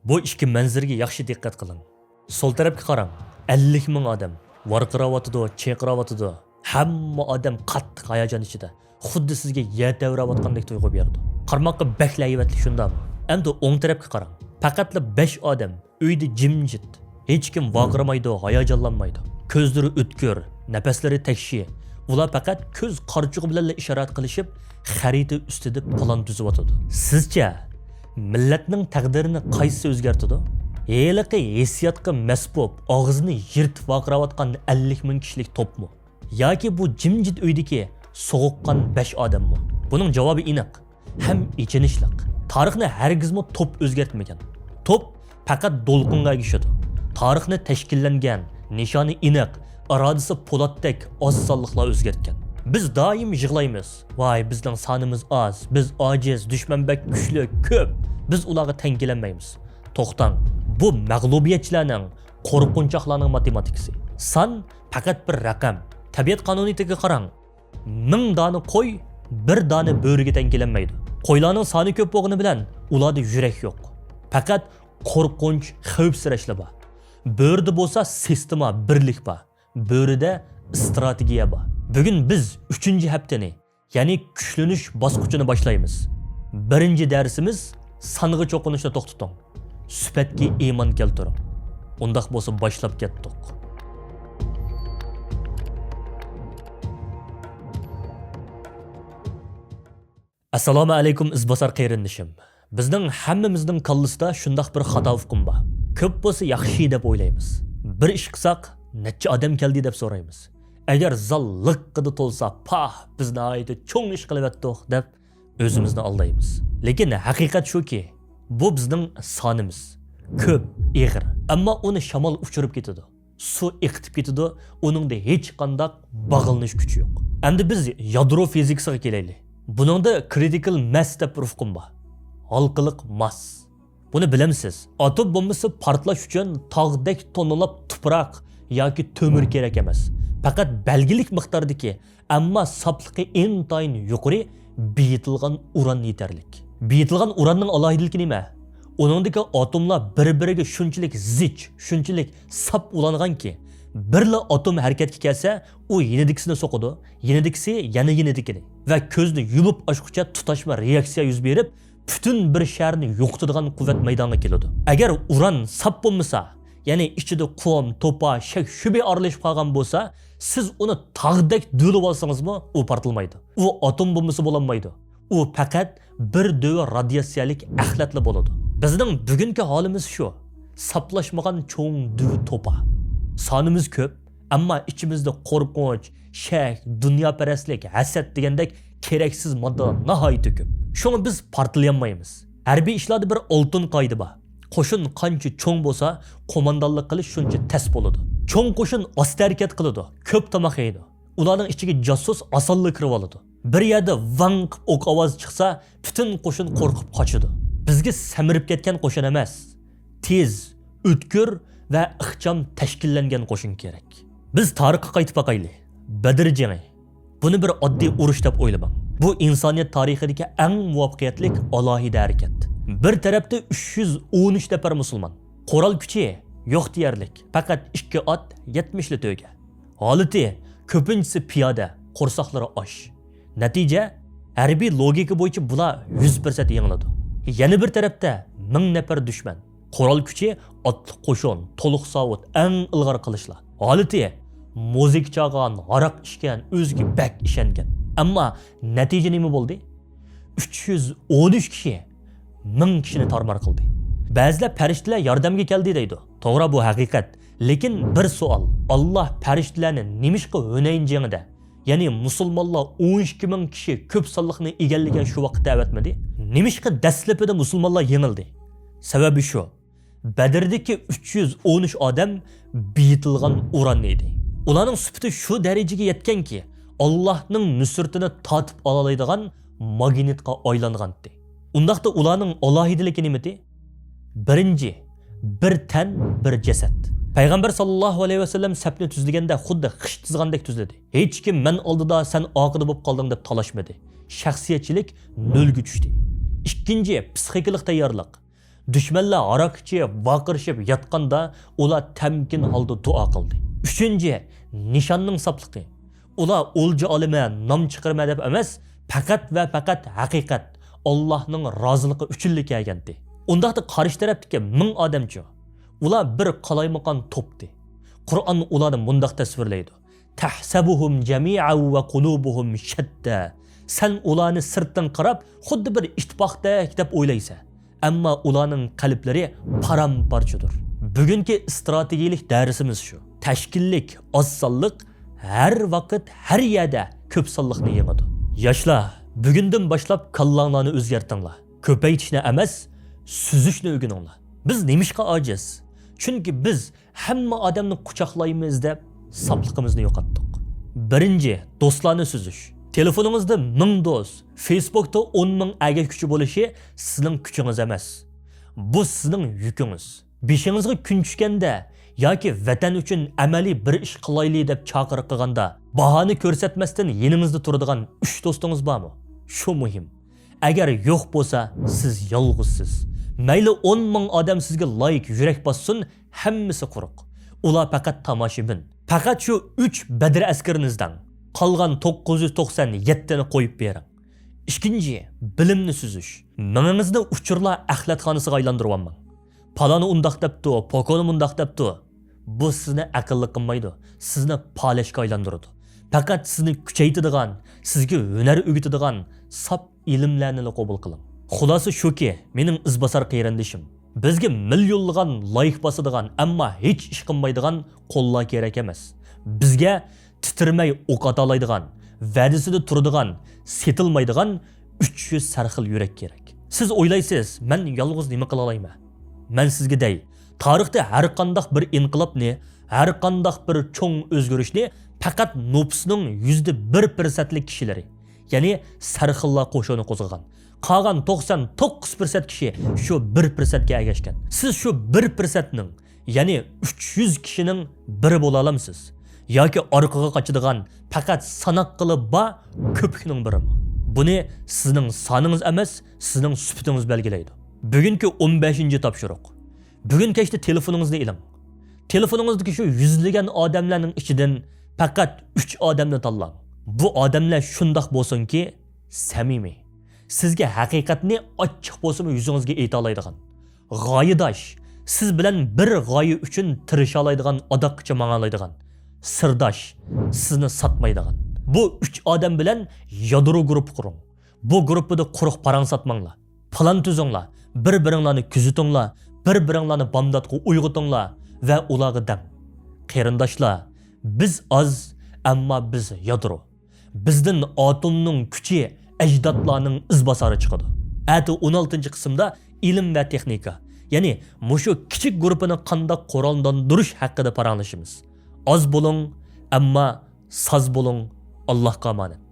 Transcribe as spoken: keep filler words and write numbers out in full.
بۇ ئىككى مەنزىرىگە ياخشى دىققەت قىلىڭ. سول تەرەپكە قاراڭ. ئەللىك مىڭ ئادەم ۋارقىراۋاتىدۇ، چىرقىراۋاتىدۇ. ھەممە ئادەم قاتتىق ھاياجان ئىچىدە. خۇددى سىزگە يەر تەۋرەۋاتقاندەك تۇيغۇ بېرىدۇ. قارىماققا بەكلا ھەيۋەتلىك، شۇنداقمۇ؟ ئەمدى ئوڭ تەرەپكە قاراڭ. پەقەتلا بەش ئادەم ئۆيدە جىمجىت. ھېچكىم ۋارقىرىمايدۇ، ھاياجانلانمايدۇ. كۆزلىرى ئۆتكۈر، نەپەسلىرى تەكشى. ئۇلار پەقەت كۆز قارىچۇقى بىلەنلا ئىشارەت قىلىشىپ، خەرىتە ئۈستىدە پىلان تۈزۈۋاتىدۇ. سىزچە، مىللەتنىڭ تەقدىرىنى قايسىسى ئۆزگەرتىدۇ؟ ھېلىقى ھېسسىياتقا مەست بولۇپ، ئاغزىنى يىرتىپ ۋارقىراۋاتقان ئەللىك مىڭ كىشىلىك توپمۇ؟ ياكى بۇ جىمجىت ئۆيدىكى سوغۇققان بەش ئادەممۇ؟ بۇنىڭ جاۋابى ئېنىق ھەم ئېچىنىشلىق. تارىخنى ھەرگىزمۇ توپ ئۆزگەرتمىگەن. توپ پەقەت دولقۇنغا ئەگىشىدۇ. تارىخنى تەشكىللەنگەن، نىشانى ئېنىق، ئىرادىسى پولاتتەك ئاز سانلىقلار ئۆزگەرتكەن. بىز دائىم يىغلايمىز، ۋاي، بىزنىڭ سانىمىز ئاز، بىز ئاجىز، دۈشمەن بەك كۈچلۈك، كۆپ، بىز ئۇلارغا تەڭ كېلەلمەيمىز. توختاڭ، بۇ مەغلۇبىيەتچىلەرنىڭ، قورقۇنچاقلارنىڭ ماتېماتىكىسى. سان پەقەت بىر رەقەم. تەبىئەت قانۇنىيىتىگە قاراڭ. مىڭ دانە قوي بىر دانە بۆرىگە تەڭ كېلەلمەيدۇ. قويلارنىڭ سانى كۆپ بولغىنى بىلەن ئۇلاردا يۈرەك يوق. پەقەت قورقۇنچ، خەۋپسىرەشلا بار. بۆرىدە بولسا سىستېما، بىرلىك بار. بۆرىدە ئىستراتېگىيە بار. بۈگۈن بىز ئۈچىنچى ھەپتىنى، يەنى كۈچلىنىش باسقۇچىنى باشلايمىز. بىرىنچى دەرسىمىز، سانغا چوقۇنۇشنى توختىتىڭ. سۈپەتكە ئىمان كەلتۈرۈڭ. ئۇنداق بولسا باشلاپ كەتتۇق. ئەسسالامۇ ئەلەيكۇم ئىزباسار قېرىندىشىم. بىزنىڭ ھەممىمىزنىڭ كاللىسىدا شۇنداق بىر خاتا ئۇقۇم بار. كۆپ بولسا ياخشى دەپ ئويلايمىز. بىر ئىش قىلساق، نەچچە ئادەم كەلدى دەپ سورايمىز. ئەگەر زال لىققىدە تولسا، پاھ، بىز ناھايىتى چوڭ ئىش قىلىۋەتتۇق دەپ ئۆزىمىزنى ئالدايمىز. لېكىن ھەقىقەت شۇكى، بۇ بىزنىڭ سانىمىز. كۆپ، ئېغىر. ئەمما ئۇنى شامال ئۇچۇرۇپ كېتىدۇ. سۇ ئېقىتىپ كېتىدۇ، ئۇنىڭدا ھېچقانداق باغلىنىش كۈچى يوق. ئەمدى بىز يادرو فىزىكىسىغا كېلەيلى. بۇنىڭدا كرىتىكال ماس دەپ بىر ئۇقۇم بار. ھالقىلىق ماس. بۇنى بىلەمسىز؟ ئاتوم بومبىسى پارتلاش ئۈچۈن تاغدەك توننىلاپ تۇپراق ياكى تۆمۈر كېرەك ئەمەس. پەقەت بەلگىلىك مىقداردىكى، ئەمما ساپلىقى ئىنتايىن يۇقىرى بېيىتىلغان ئۇران يېتەرلىك. بېيىتىلغان ئۇراننىڭ ئالاھىدىلىكى نېمە؟ ئۇنىڭدىكى ئاتوملار بىر-بىرىگە شۇنچىلىك زىچ، شۇنچىلىك ساپ ئۇلانغانكى، بىرلا ئاتوم ھەرىكەتكە كەلسە، ئۇ يېنىدىكىسىنى سوقىدۇ، يېنىدىكىسى يەنە يېنىدىكىنى ۋە كۆزنى يۇمۇپ ئاچقۇچە تۇتاشما رېئاكسىيە يۈز بېرىپ، پۈتۈن بىر شەھەرنى يوقىتىدىغان قۇۋۋەت مەيدانغا كېلىدۇ. ئەگەر ئۇران ساپ بولمىسا، يەنى ئىچىدە قۇم، توپا، شەك، شۈبھە ئارىلىشىپ قالغان بولسا، سىز ئۇنى تاغدەك دۈۋلىۋالسىڭىزمۇ، ئۇ پارتلىمايدۇ. ئۇ ئاتوم بومبىسى بولالمايدۇ. ئۇ پەقەت بىر دۆۋە رادىياتسىيەلىك ئەخلەتلا بولىدۇ. بىزنىڭ بۈگۈنكى ھالىمىز شۇ. ساپلاشمىغان چوڭ دۆۋە توپا. سانىمىز كۆپ، ئەمما ئىچىمىزدە قورقۇنچ، شەك، دۇنياپەرەسلىك، ھەسەت دېگەندەك كېرەكسىز ماددىلار ناھايىتى كۆپ. شۇڭا بىز پارتلىيالمايمىز. ھەربىي ئىشلاردا بىر ئالتۇن قائىدە بار. قوشۇن قانچە چوڭ بولسا، قوماندانلىق قىلىش شۇنچە تەس بولىدۇ. چوڭ قوشۇن ئاستا ھەرىكەت قىلىدۇ، كۆپ تاماق يەيدۇ. ئۇلارنىڭ ئىچىگە جاسۇس ئاسانلا كىرىۋالىدۇ. بىر يەردە ۋاڭ قىپ ئوق ئاۋازى چىقسا، پۈتۈن قوشۇن قورقۇپ قاچىدۇ. بىزگە سەمرىپ كەتكەن قوشۇن ئەمەس، تېز، ئۆتكۈر ۋە ئىخچام تەشكىللەنگەن قوشۇن كېرەك. بىز تارىخقا قايتىپ باقايلى. بەدر جېڭى. بۇنى بىر ئاددىي ئۇرۇش دەپ ئويلىماڭ. بۇ ئىنسانىيەت تارىخىدىكى ئەڭ مۇۋەپپەقىيەتلىك ئالاھىدە ھەرىكەت. بىر تەرەپتە ئۈچ يۈز ئون ئۈچ نەپەر مۇسۇلمان. قورال كۈچى يوق دېيەرلىك، پەقەت ئىككى ئات، يەتمىشلا تۆگە. ھالىتى، كۆپىنچىسى پىيادە، قورساقلىرى ئاچ. نەتىجە، ھەربىي لوگىكا بويىچە بۇلار يۈز پىرسەنت يېڭىلىدۇ. يەنە بىر تەرەپتە مىڭ نەپەر دۈشمەن. قورال كۈچى، ئاتلىق قوشۇن، تولۇق ساۋۇت، ئەڭ ئىلغار قىلىچلار. ھالىتى، مۇزىكا چالغان، ھاراق ئىچكەن، ئۆزىگە بەك ئىشەنگەن. ئەمما نەتىجە نېمە بولدى؟ ئۈچ يۈز ئون ئۈچ كىشى مىڭ كىشىنى تارمار قىلدى. بەزىلەر پەرىشتىلەر ياردەمگە كەلدى دەيدۇ. توغرا، بۇ ھەقىقەت. لېكىن بىر سوئال، ئاللا پەرىشتىلەرنى نېمىشقا ھۈنەين جېڭىدە، يەنى مۇسۇلمانلار ئون ئىككى مىڭ كىشى كۆپ سانلىقنى ئىگىلىگەن شۇ ۋاقىتتا ئەۋەتمىدى؟ نېمىشقا دەسلىپىدە مۇسۇلمانلار يېڭىلدى؟ سەۋەبى شۇ، بەدردىكى ئۈچ يۈز ئون ئۈچ ئادەم بېيىتىلغان ئۇران ئىدى. ئۇلارنىڭ سۈپىتى شۇ دەرىجىگە يەتكەنكى، ئاللاھنىڭ نۇسرىتىنى تارتىپ ئالالايدىغان ماگنىتقا ئايلانغانتى. ئۇنداقتا ئۇلارنىڭ ئالاھىدىلىكى نېمىدى؟ بىرىنچى، بىر تەن، بىر جەسەت. پەيغەمبەر ساللاللاھۇ ئەلەيھى ۋەسەللەم سەپنى تۈزلىگەندە خۇددى خىش تىزغاندەك تۈزلىدى. ھېچكىم مەن ئالدىدا، سەن ئارقىدا بولۇپ قالدىڭ دەپ تالاشمىدى. شەخسىيەتچىلىك نۆلگە چۈشتى. ئىككىنچى، پسىخىكىلىق تەييارلىق. دۈشمەنلەر ھاراق ئىچىپ، ۋارقىرىشىپ ياتقاندا، ئۇلار تەمكىن ھالدا دۇئا قىلدى. ئۈچىنچى، نىشاننىڭ ساپلىقى. ئۇلار ئولجا ئالىمەن، نام چىقىرىمەن دەپ ئەمەس، پەقەت ۋە پەقەت ھەقىقەت، ئاللاھنىڭ رازىلىقى ئۈچۈنلا كەلگەنتى. ئۇنداقتا قارشى تەرەپتىكى مىڭ ئادەمچۇ؟ ئۇلار بىر قالايمىقان توپتى. قۇرئان ئۇلارنى مۇنداق تەسۋىرلەيدۇ: تەھسەبۇھۇم جەمىئەن ۋە قۇلۇبۇھۇم شەتتە. سەن ئۇلارنى سىرتتىن قاراپ، خۇددى بىر ئىتتىپاقتەك دەپ ئويلايسەن. ئەمما ئۇلارنىڭ قەلبلىرى پارام-پارچىدۇر. بۈگۈنكى ئىستراتېگىيىلىك دەرسىمىز شۇ. تەشكىللىك، ئاز سانلىق ھەر ۋاقىت، ھەر يەردە كۆپ سانلىقنى يېڭىدۇ. ياشلار، بۈگۈندىن باشلاپ كاللاڭلارنى ئۆزگەرتىڭلار. كۆپەيتىشنى ئەمەس، سۈزۈشنى ئۆگىنىڭلار. بىز نېمىشقا ئاجىز؟ چۈنكى بىز ھەممە ئادەمنى قۇچاقلايمىز دەپ ساپلىقىمىزنى يوقاتتۇق. بىرىنچى، دوستلارنى سۈزۈش. تېلېفونىڭىزدا مىڭ دوست، فېيسبوكتا ئون مىڭ ئەگەشكۈچى بولۇشى سىزنىڭ كۈچىڭىز ئەمەس. بۇ سىزنىڭ يۈكىڭىز. بېشىڭىزغا كۈن چۈشكەندە ياكى ۋەتەن ئۈچۈن ئەمەلىي بىر ئىش قىلايلى دەپ چاقىرىق قىلغاندا، باھانى كۆرسەتمەستىن يېنىڭىزدا تۇرىدىغان ئۈچ دوستىڭىز بارمۇ؟ شۇ مۇھىم. ئەگەر يوق بولسا، سىز يالغۇزسىز. مەيلى ئون مىڭ ئادەم سىزگە لايك، يۈرەك باسسۇن، ھەممىسى قۇرۇق. ئۇلار پەقەت تاماشىبىن. پەقەت شۇ ئۈچ بەدرى ئەسكىرىنى ئىزدەڭ. قالغان توققۇز يۈز توقسان يەتتىنى قويۇپ بېرىڭ. ئىككىنچى، بىلىمنى سۈزۈش. مېڭىڭىزنى ئۇچۇرلار ئەخلەتخانىسىغا ئايلاندۇرۇۋالماڭ. پالانى ئۇنداق دەپتۇ، پوكونى مۇنداق دەپتۇ. بۇ سىزنى ئەقىللىق قىلمايدۇ، سىزنى پالەچكە ئايلاندۇرىدۇ. پەقەت سىزنى كۈچەيتىدىغان، سىزگە ھۈنەر ئۆگىتىدىغان ساپ ئىلىملەرنىلا قوبۇل قىلىڭ. خۇلاسە شۇكى، مېنىڭ ئىزباسار قېرىندىشىم، بىزگە مىليونلىغان لايك باسىدىغان، ئەمما ھېچ ئىش قىلمايدىغان قوللار كېرەك ئەمەس. بىزگە تىترىمەي ئوق ئاتالايدىغان، ۋەدىسىدە تۇرىدىغان، سېتىلمايدىغان ئۈچ يۈز سەرخىل يۈرەك كېرەك. سىز ئويلايسىز، مەن يالغۇز نېمە قىلالايمەن؟ مەن سىزگە دەي، تارىختا ھەر قانداق بىر ئىنقىلابنى، ھەر قانداق بىر چوڭ ئۆزگىرىشنى پەقەت نوپۇسنىڭ يۈزدە بىر پىرسەنتلىك كىشىلىرى، يەنى سەرخىللار قوشۇنى قوزغىغان. قالغان توقسان توققۇز پىرسەنت كىشى شۇ بىر پىرسەنتكە ئەگەشكەن. سىز شۇ بىر پىرسەنتنىڭ، يەنى ئۈچ يۈز كىشىنىڭ بىرى بولالامسىز؟ ياكى ئارقىغا قاچىدىغان پەقەت ساناققىلا بار كۆپۈكنىڭ بىرىمۇ؟ بۇنى سىزنىڭ سانىڭىز ئەمەس، سىزنىڭ سۈپىتىڭىز بەلگىلەيدۇ. بۈگۈنكى ئون بەشىنچى تاپشۇرۇق. بۈگۈن كەچتە تېلېفونىڭىزنى ئېلىڭ. تېلېفونىڭىزدىكى شۇ يۈزلىگەن ئادەملەرنىڭ ئىچىدىن پەقەت ئۈچ ئادەمنى تاللاڭ. بۇ ئادەملەر شۇنداق بولسۇنكى، سەمىمىي. سىزگە ھەقىقەتنى ئاچچىق بولسىمۇ يۈزىڭىزگە ئېيتالايدىغان. غايىداش، سىز بىلەن بىر غايە ئۈچۈن تىرىشالايدىغان، ئاداققىچە ماڭالايدىغان. سىرداش، سىزنى ساتمايدىغان. بۇ ئۈچ ئادەم بىلەن يادرو گۇرۇپپا قۇرۇڭ. بۇ گۇرۇپپىدا قۇرۇق پاراڭ ساتماڭلار. پىلان تۈزۈڭلار. بىر-بىرىڭلارنى كۆزىتىڭلار. بىر-بىرىڭلارنى بامداتقا ئويغىتىڭلار ۋە ئۇلارغا دەڭ: قېرىنداشلار، بىز ئاز، ئەمما بىز يادرو. بىزدىن ئاتومنىڭ كۈچى، ئەجدادلارنىڭ ئىزباسارى چىقىدۇ. ئەتە ئون ئالتىنچى قىسىمدا ئىلىم ۋە تېخنىكا، يەنى مۇشۇ كىچىك گۇرۇپپىنى قانداق قوراللاندۇرۇش ھەققىدە پاراڭلىشىمىز. ئاز بولۇڭ، ئەمما ساز بولۇڭ. ئاللاھقا ئامانەت.